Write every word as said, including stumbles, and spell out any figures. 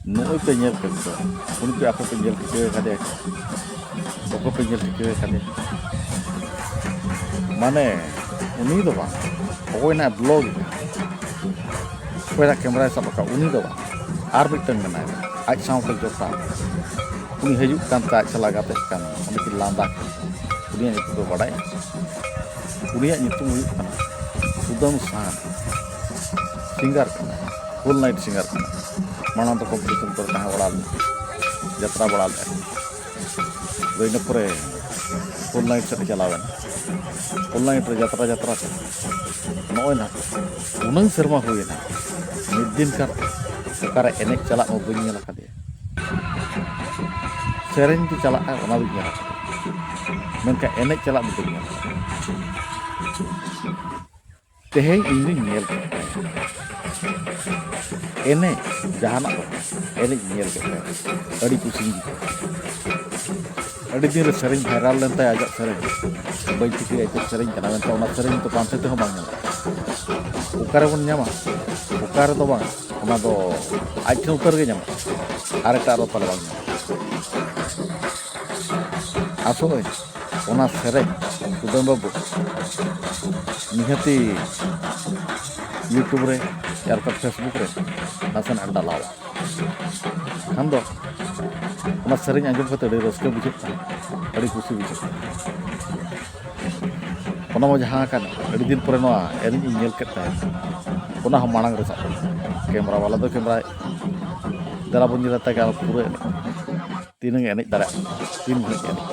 ᱱᱚᱜᱼᱚᱭ ᱯᱮ ᱧᱮᱞ ᱠᱮᱫ ᱫᱚ, ᱩᱱᱠᱩ ᱟᱯᱮ ᱯᱮ ᱧᱮᱞ ᱴᱷᱤᱠᱟᱹ ᱠᱟᱫᱮᱭᱟ ᱠᱚ, ᱚᱠᱚᱭ ᱯᱮ ᱧᱮᱞ ᱴᱷᱤᱠᱟᱹ ᱠᱟᱫᱮᱭᱟ? ᱢᱟᱱᱮ ᱩᱱᱤ ᱫᱚ ᱵᱟᱝ, ᱚᱠᱚᱭ ᱱᱟᱜ ᱵᱞᱚᱜ ᱮᱫᱟ, ᱚᱠᱚᱭ ᱱᱟᱜ ᱠᱮᱢᱨᱟᱭ ᱥᱟᱵ ᱟᱠᱟᱫ, ᱩᱱᱤ ᱫᱚ ᱵᱟᱝ, ᱟᱨ ᱢᱤᱫᱴᱟᱝ ᱢᱮᱱᱟᱭᱟ ᱟᱡ ᱥᱟᱶᱛᱮ ᱡᱚᱴᱟᱣ, ᱩᱱᱤ ᱦᱤᱡᱩᱜ ᱠᱟᱱ ᱛᱮ ᱟᱡ ᱥᱟᱞᱟᱜ ᱜᱟᱛᱮᱜ ᱠᱟᱱ, ᱩᱱᱤ ᱠᱤᱱ ᱞᱟᱸᱫᱟ ᱠᱟᱱᱟ, ᱩᱱᱤᱭᱟᱜ ᱧᱩᱛᱩᱢ ᱫᱚ ᱵᱟᱰᱟᱭ? ᱩᱱᱤᱭᱟᱜ ᱧᱩᱛᱩᱢ ᱦᱩᱭᱩᱜ ᱠᱟᱱᱟ ᱥᱩᱫᱟᱹᱢ ᱥᱟᱦᱟᱱ, ᱥᱤᱝᱜᱟᱨ ᱠᱟᱱᱟᱭ, ᱯᱷᱩᱞ ᱱᱟᱭᱤᱴ ᱥᱤᱝᱜᱟᱨ ᱠᱟᱱᱟᱭ᱾ ᱢᱟᱲᱟᱝ ᱫᱚ ᱠᱚᱢᱯᱤᱴᱤᱥᱚᱱ ᱠᱚᱨᱮ ᱛᱟᱦᱮᱸ ᱵᱟᱲᱟ ᱞᱮᱱᱟ, ᱡᱟᱛᱨᱟ ᱵᱟᱲᱟ ᱞᱮᱫᱼᱟ᱾ ᱟᱫᱚ ᱤᱱᱟᱹ ᱯᱚᱨᱮ ᱯᱷᱩᱞ ᱱᱟᱭᱤᱴ ᱥᱮᱫ ᱮ ᱪᱟᱞᱟᱣ ᱮᱱᱟ᱾ ᱯᱷᱩᱞ ᱱᱟᱭᱤᱴ ᱨᱮ ᱡᱟᱛᱨᱟ, ᱡᱟᱛᱨᱟ ᱛᱮ ᱱᱚᱜᱼᱚᱭ ᱱᱟ ᱩᱱᱟᱹᱝ ᱥᱮᱨᱢᱟ ᱦᱩᱭᱮᱱᱟ, ᱢᱤᱫ ᱫᱤᱱ ᱠᱟᱨ ᱚᱠᱟᱨᱮ ᱮᱱᱮᱡ ᱪᱟᱞᱟᱜ ᱢᱟ ᱵᱟᱹᱧ ᱧᱮᱞ ᱟᱠᱟᱫᱮᱭᱟ᱾ ᱥᱮᱨᱮᱧ ᱛᱮ ᱪᱟᱞᱟᱜᱼᱟ ᱚᱱᱟ ᱫᱚᱧ ᱧᱮᱞ ᱟᱠᱟᱫᱟ, ᱢᱮᱱᱠᱷᱟᱱ ᱮᱱᱮᱡ ᱪᱟᱞᱟᱜ ᱫᱚ ᱵᱟᱹᱧ ᱧᱮᱞ ᱟᱠᱟᱫᱟ᱾ ᱛᱮᱦᱮᱧ ᱤᱧ ᱫᱩᱧ ᱧᱮᱞ ᱠᱮᱫ ᱛᱟᱭᱟ ᱮᱱᱮᱡ, ᱡᱟᱦᱟᱱᱟᱜ ᱫᱚ ᱵᱟᱝ, ᱮᱱᱮᱡ ᱤᱧ ᱧᱮᱞ ᱠᱮᱫ ᱛᱟᱭᱟ᱾ ᱟᱹᱰᱤ ᱠᱩᱥᱤᱧ ᱵᱩᱡᱷᱟᱹᱣ ᱠᱮᱫᱟ᱾ ᱟᱹᱰᱤ ᱫᱤᱱ ᱨᱮ ᱥᱮᱨᱮᱧ ᱵᱷᱟᱭᱨᱟᱞ ᱞᱮᱱ ᱛᱟᱭᱟ, ᱟᱡᱟᱜ ᱥᱮᱨᱮᱧ, ᱵᱟᱹᱧ ᱴᱷᱤᱠᱟᱹᱭᱟ ᱪᱮᱫ ᱥᱮᱨᱮᱧ ᱠᱟᱱᱟ, ᱢᱮᱱᱠᱷᱟᱱ ᱚᱱᱟ ᱥᱮᱨᱮᱧ ᱫᱚ ᱯᱟᱱᱛᱮ ᱛᱮᱦᱚᱸ ᱵᱟᱝ ᱧᱟᱢᱚᱜᱼᱟ᱾ ᱚᱠᱟᱨᱮᱵᱚᱱ ᱧᱟᱢᱟ? ᱚᱠᱟ ᱨᱮᱫᱚ ᱵᱟᱝ, ᱚᱱᱟ ᱫᱚ ᱟᱡ ᱴᱷᱮᱱ ᱩᱛᱟᱹᱨ ᱜᱮ ᱧᱟᱢᱚᱜᱼᱟ, ᱟᱨ ᱮᱴᱟᱜ ᱨᱮᱫᱚ ᱯᱟᱞᱮ ᱵᱟᱝ ᱧᱟᱢᱚᱜᱼᱟ᱾ ᱟᱥᱚᱞᱮ ᱚᱱᱟ ᱥᱮᱨᱮᱧ ᱠᱩᱫᱟᱹᱢ ᱵᱟᱹᱵᱩ ᱱᱤᱦᱟᱹᱛᱤ YouTube ᱨᱮ, ᱟᱨ ᱵᱟᱝ Facebook ᱨᱮ ᱱᱟᱥᱮᱱᱟᱜ ᱰᱟᱞᱟᱣᱟ᱾ ᱠᱷᱟᱱ ᱫᱚ ᱚᱱᱟ ᱥᱮᱨᱮᱧ ᱟᱸᱡᱚᱢ ᱠᱟᱛᱮ ᱟᱹᱰᱤ ᱨᱟᱹᱥᱠᱟᱹ ᱵᱩᱡᱷᱟᱹᱜ ᱠᱟᱱᱟ, ᱟᱹᱰᱤ ᱠᱩᱥᱤ ᱵᱩᱡᱷᱟᱹᱜ ᱠᱟᱱᱟ᱾ ᱚᱱᱟ ᱢᱟ ᱡᱟᱦᱟᱸ ᱠᱟᱱ, ᱟᱹᱰᱤ ᱫᱤᱱ ᱯᱚᱨᱮ ᱱᱚᱣᱟ ᱮᱱᱮᱡ ᱤᱧ ᱧᱮᱞ ᱠᱮᱫ ᱛᱟᱦᱮᱸᱫ, ᱚᱱᱟ ᱦᱚᱸ ᱢᱟᱲᱟᱝ ᱨᱮ ᱥᱟᱵ ᱠᱮᱢᱨᱟ ᱵᱟᱞᱟ ᱫᱚ ᱠᱮᱢᱨᱟᱭ, ᱫᱮᱞᱟ ᱵᱚᱱ ᱧᱮᱞ ᱦᱟᱛᱟᱲ ᱠᱟᱜᱼᱟ ᱯᱩᱨᱟᱹ ᱮᱱᱮᱡ, ᱛᱤᱱᱟᱹᱝ ᱮ ᱮᱱᱮᱡ ᱫᱟᱲᱮᱭᱟᱜ ᱠᱟᱱᱟ, ᱛᱤᱱ ᱜᱷᱟᱹᱲᱤᱡ ᱮ ᱮᱱᱮᱡ᱾